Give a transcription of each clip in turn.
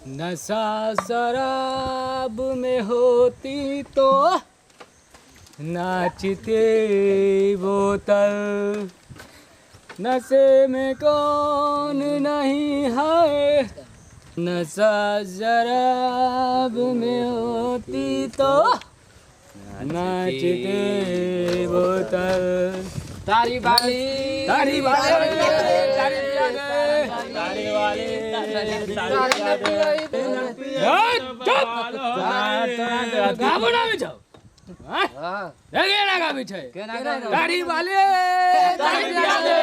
नशा शराब में होती तो नाचते बोतल, नशे में कौन नहीं है, नशा शराब में होती तो नाचते बोतल। तारी वाली तारी वाली तारी तारी वाली गाबो ना जाओ केना गाबै छै तारी वाले तारी वाले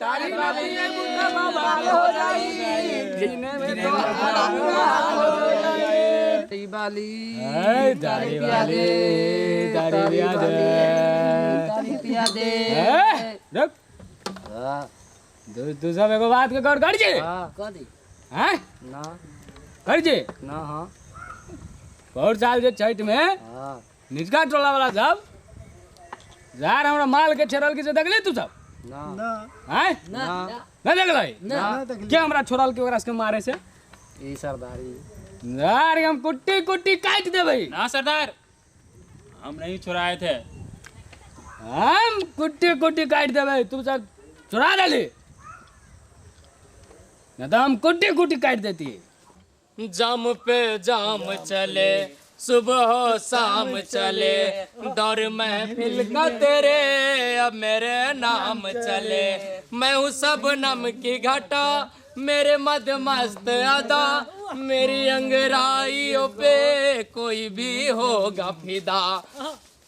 तारी वाली मुन्ना बाबा हो जाई जीने में तो हो जाई। तारी वाली तारी वाली तारी पिया दे तारी पिया दे। रुक तू सब एगो बात के गौर कर जे। हां कर दी। हैं ना कर जे ना। हां बहुत साल जे छठ में हां निचका टोला वाला सब यार हमरा माल के छेड़ल के से देखले तू सब ना ना हैं ना ना देखले ना के हमरा छोड़ल के ओकरा के मारे से ई सरदारी यार हम कुट्टी कुट्टी काट देबै। ना सरदार हम नहीं छुड़ाए थे, हम कुट्टी कुट्टी काट देबै, तू सब छुड़ा देली ना तो हम कुट्टी कुट्टी काट देती। जाम पे जाम चले सुबह हो शाम चले, दौर महफिल का तेरे अब मेरे नाम चले, मैं हूँ सब नम की घटा मेरे मद मस्त अदा, मेरी अंगराइयों पे कोई भी होगा फिदा,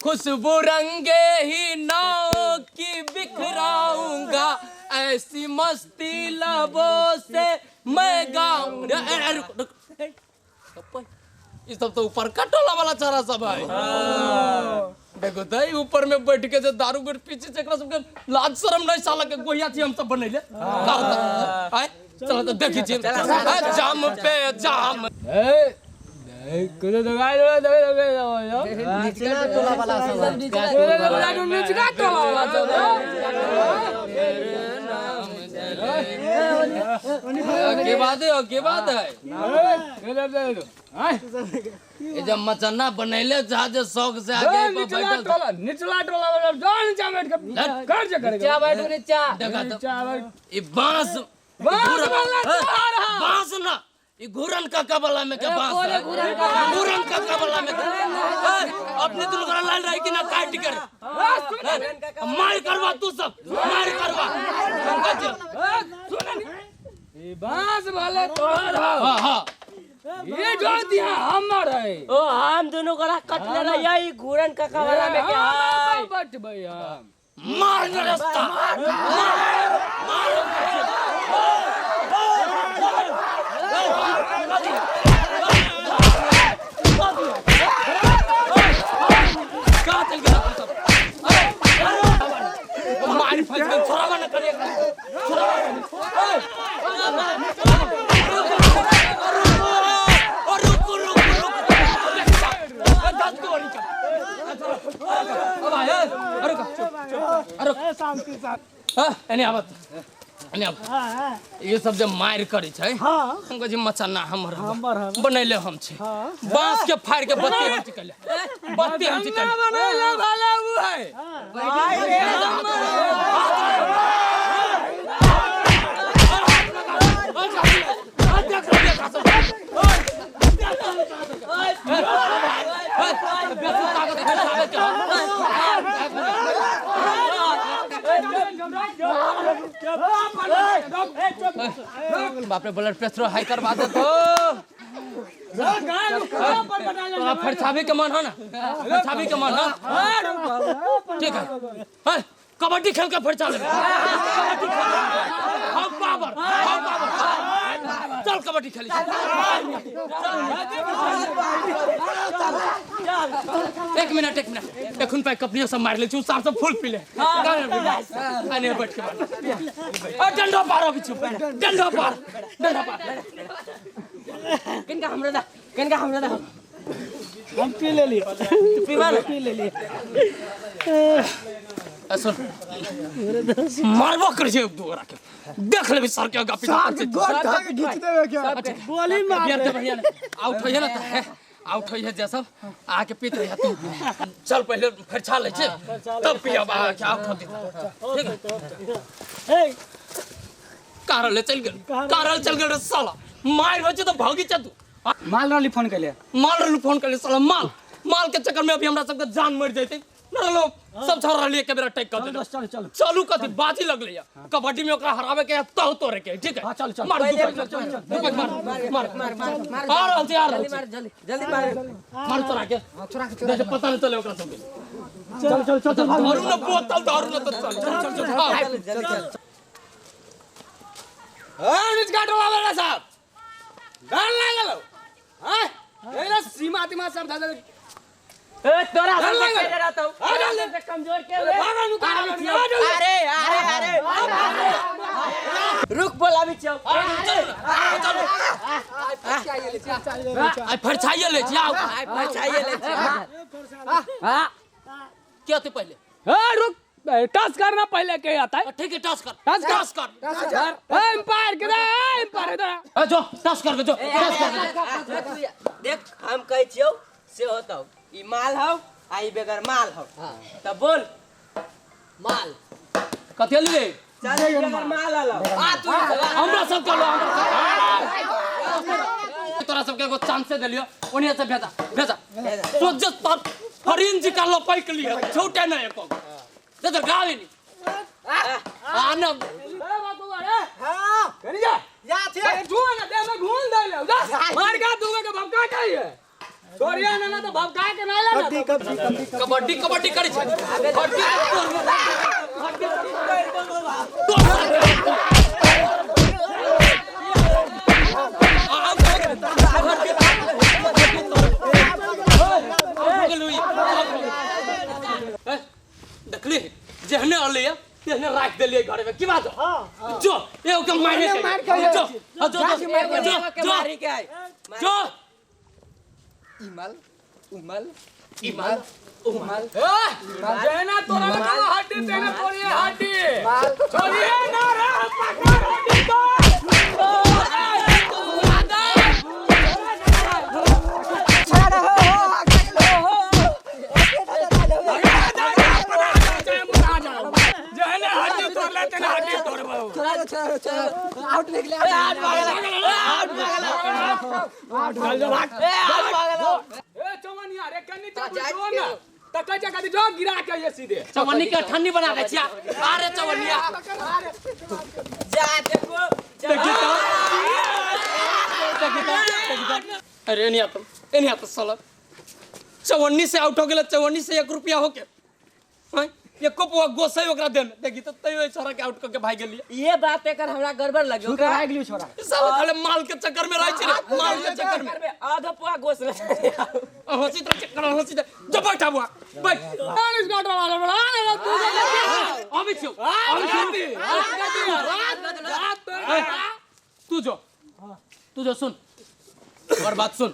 खुशबू रंगे ही नाव की बिखराऊंगा, ऐसी मस्ती लबों से मैं गाऊं। ये सब तो ऊपर का टोला वाला चारा सब है। देखो तो ऊपर में बैठ के जो दारू गुड़ पीछे से एकरा सबके लाज शर्म नहीं साला के गोहिया छी हम सब बनैले। आए चलो तो देखी छी जाम पे जाम। ए कुछ दगाई दो दबे दबे दो निचला टोला वाला सब निचला टोला वाला सब के बात है के बात है। ये जब मचन्ना बनैले जा जे शौक से आगे पर बैठल टोला निचला टोला वाला जा नीचा बैठ के कर जे करेगा नीचा बैठो नीचा देखा तो ई बांस बांस वाला बांस ना ई घुरन काका वाला में के बांस घुरन काका वाला में अपने दुल करा लाल रही कि ना काट कर मार करवा तू सब मार करवा ई बांस वाले तोहर हां हां ये जो दिया हमर है ओ हम दोनों करा कटले रहिया ई घुरन काका वाला में के है बट भैया मार न रास्ता मार मार कहां चल गया तू सब? अरे मार फंस गए छोड़ावा न करे छोड़ावा। ये सब जब मार करे छै हम कहै छी मचन्ना हमर बनैले हम छी बांस के फाड़ के बत्ती हम चिकले बत्ती हम चिकले बनैले भला उ है बाप रे ब्लड प्रेशर हाई करवा दे तो फरछाबी के मन हो ना फरछाबी के मन हो ठीक है। कबड्डी खेल के फरछा ले कबड्डी खेल हम पावर चल कबड्डी खेली एक मिनट एखन पाइ कपनियो सब मारि ले छी साफ सब फूल पी ले अने बैठ के मार डंडा पार अबै छी डंडा पार किनका हमरा दा किनका हमरा दा हम पी लेली पीवा ना पी लेली। सुन मारबो कर छै दोगरा के देख लेबी सर के आगा पीछा साग गोड़ खा के घीच देवे क्या गोली मार बियर के बढ़िया आउट होइए ना त आउट होइए जे सब आके पीत रहिया तू चल पहले फरछा ले छे तब पियब आके आउट होती ठीक है ए कारल चल गेल कारल चल गेल रे साला मार हो त भागी छ तू माल रहली फोन कैले माल रहलू फोन कर साला माल माल के चक्कर में अभी हमरा सबके जान मर जैते न रहलो सब छोड़ रहलिए के बेरा टैक कर देलो चल चल चलू कथी बाजी लगले या कबड्डी में ओकरा हरावे के तह तोड़े के ठीक है हां चल चल मार चल चल मार मार मार मार आ रहल छी आ रहल छी जल्दी जल्दी मार मार तोरा के चोरा के देख पता नहीं चले ओकरा सबके चल चल चल चल धरू न बोतल धरू न तो चल चल चल चल चल चल हां निच काटो वाला साहब डर लागल हां एला सीमा तिमा सब धर ए तोरा डर लागल। से रहता हूं आ कमजोर के रे भागल नु अरे अरे अरे रुक बोलाबी छौ चल आई फरछाइए ले छी आओ आई फरछाइए ले छी हां क्या थे पहले ए रुक टॉस करना पहले के आता है ठीक है टॉस कर टॉस कर टॉस कर ए एम्पायर किधर है एम्पायर इधर ए जो टॉस कर जो टॉस कर देख हम कहै छियौ से होतौ ई माल हौ आ ई बेगर माल हौ त बोल माल कथि ले चल ई बेगर माल हलौ आ तू हमरा सब कहलो तोरा सबके एगो चांस देलियो ओनिया से भेजा भेजा सोच जे पर फरिन जी का लपैक लियो छोटे ना एको दे तो गावे नी आ ना अरे बाबू अरे हां कनी जा जा छे जो ना दे में घूल दे ले जा मार का दूंगा के भभका के है छोरिया ना ना तो भभका के ना ला कबड्डी कबड्डी कबड्डी कबड्डी करै छै कबड्डी देखली जेहने अलिया तेहने राख देलिए घर में की बात हां जो एगो के मारे के जो जो जो के मारी के आई जो इमल उमल इमाल उमाल ए जेना तोरा लगा हड्डी तेना तोरी हड्डी छोरिया ना रे पकड़ हड्डी तो जेहने हड्डी तोड़ ले तेना हड्डी तोड़बो आउट निकले आउट भागल आउट भागल चल जो भाग ए आउट भागल ए चवनिया रे कनी चल जो ना तकै छै कदी जो गिरा के ये सीधे चवन्नी के ठन्नी बना दे छिया अरे चवन्निया जा देखो देखी तो देखी तो देखी तो अरे नहीं आता नहीं आता साला चवन्नी से आउट हो गेल चवन्नी से 1 रुपया हो के हैं एको पुआ गोसै ओकरा दे में देखी तो तैयो छोरा के आउट करके भाग गेलिए ये बात एकर हमरा गड़बड़ लगे ओकरा भाग लियो छोरा साला खाली माल के चक्कर में रहै छै रे माल के चक्कर में आधा पुआ गोस ले हंसी तरह चक्कर हंसी जो बैठा बुआ बैठ इस गाड़ वाला बड़ा तू अभी छियो अभी छियो तू जो तू जो सुन और बात सुन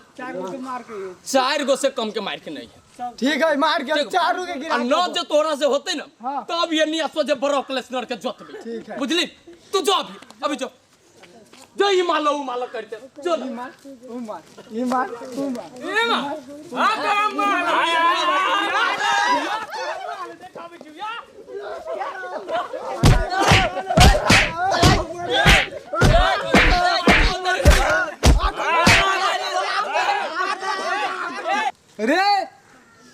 चार गो से कम के मार के नहीं है ठीक है मार के चारू के गिरा आ न जो तोरा से होते ना तब ये नहीं सोचे बरोक लेसनर के जोतबी ठीक है। बुझली तू जो अभी अभी जो जो ई मालो ऊ मालो करते जो ना। मार ऊ मार ई मार ऊ मार ई मार हां करम मार रे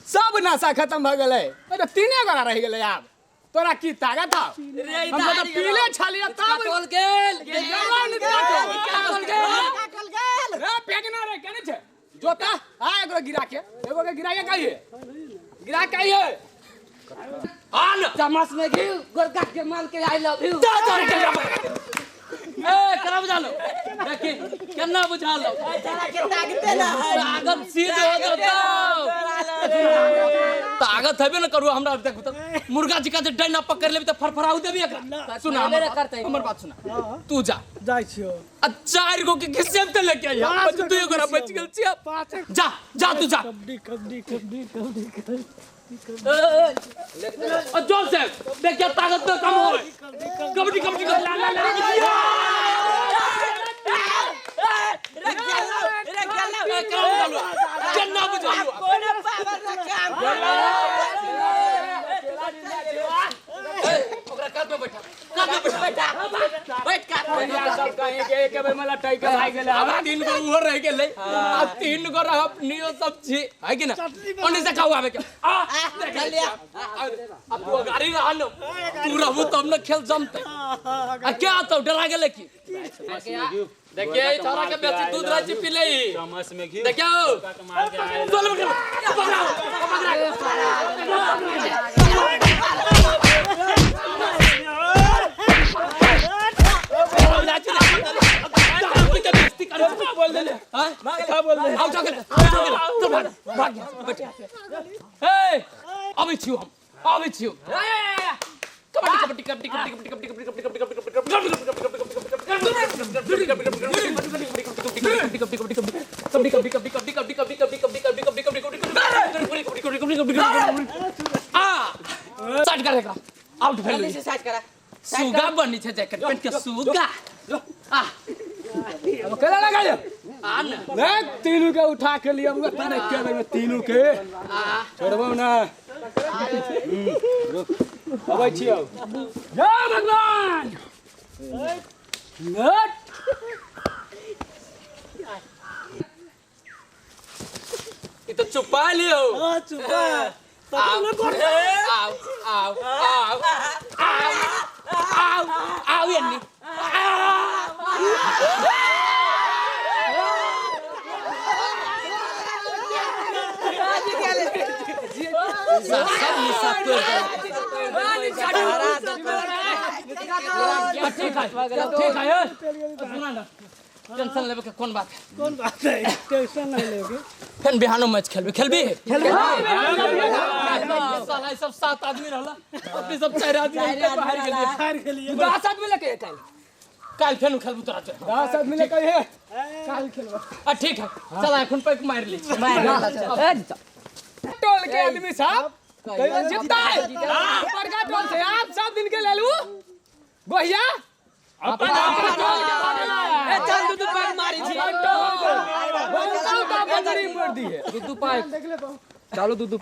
सब नशा खत्म भ गेलै अरे तीने गोरा रहि गेलै आब तोरा की ताकत हौ हम तो पीले छलियै तब काटल गेल काटल गेल रे फेंकना रे केने छै जोता आ एगो गिरा के एगो के गिरा के कहिए गिरा के कहिए आ ना चम्मच में घी गोरका के माल के I love you जा जा के जा ए केना बुझा लो देखी केना बुझा लो के ताकते ना है ताकत सीध हो जतौ ताकत हेबे न करू हमरा देखू त मुर्गा जी का जे डंडा पकड़ लेबी त फरफराउ देबी एकरा सुना हमर बात सुना तू जा जाइ छियो आ चार गो के खिसेम त लेके आइया बच तू एगो बच गेल छिया जा जा तू जा कबड्डी कबड्डी कबड्डी कबड्डी कबड्डी आ जोर से देखिए ताकत तो कम होवे कबड्डी कबड्डी ला ला ला रे गेलो रे गेलो केना बुझालू कोना पावर रे काम ओकरा कात में बैठा कात में बैठा बैठ कात में सब कहीं के एक बेर मला टाइगर भाग गेलै। अब 3 गो उहो रह गेलै आ 3 गो रह अपनियो सब छी है कि ना ओने से खाऊ आबे के आ चलिया अब तू गाड़ी रह न तू रहबू तब न खेल जमते आ क्या तो डरा गेलै की देखिए ई छोरा के बेसी दूध राची पी ले चम्मच में घी देखियो मार के आए चल पकड़ाओ पकड़ाओ बोल देले हां का बोल देले आओ जाके चल भाग भाग बैठ ए अबै छियौ हम अबै छियौ कबड्डी कबड्डी कबड्डी कबड्डी कबड्डी कबड्डी कबड्डी कबड्डी आ साइड कर एकरा आउट भेल जल्दी से साइड करा सुगा बनी छै जैकेट पेन के सुगा आ अब केला लगा ले आ न देख तीनू के उठा के लिए अब तारे के बेर में तीनू के छोड़बो ना रुक अबै छियौ जय भगवान नट ई तो चुपा लियो हां चुपा आओ आओ आओ आओ आओ आओ यन्नी सब निशा तोड़ ठीक है ठीक है सुना ना टेंशन लेबे के कौन बात है कौन बात है टेंशन नहीं लेके फिर बिहानो मैच खेलबे खेलबी खेलबी साला सब 7 आदमी रहला अपने सब 4 आदमी बाहर गेलिए हार गेलिए 10 आदमी लेके काल काल फेन खेलबू तोरा चल 10 आदमी लेके है काल खेलबा आ ठीक है चल एखन पैक मार ले मार टोल के आदमी साहब कहियो जीतता है बड़का टोल से आप सब दिन के ले लू गोहिया अपन अपन टोल के भागला ए चल दू पैक मारी छी बोलता तो बंदरी मोड़ दी है दू पाइप चालू दू पाइप।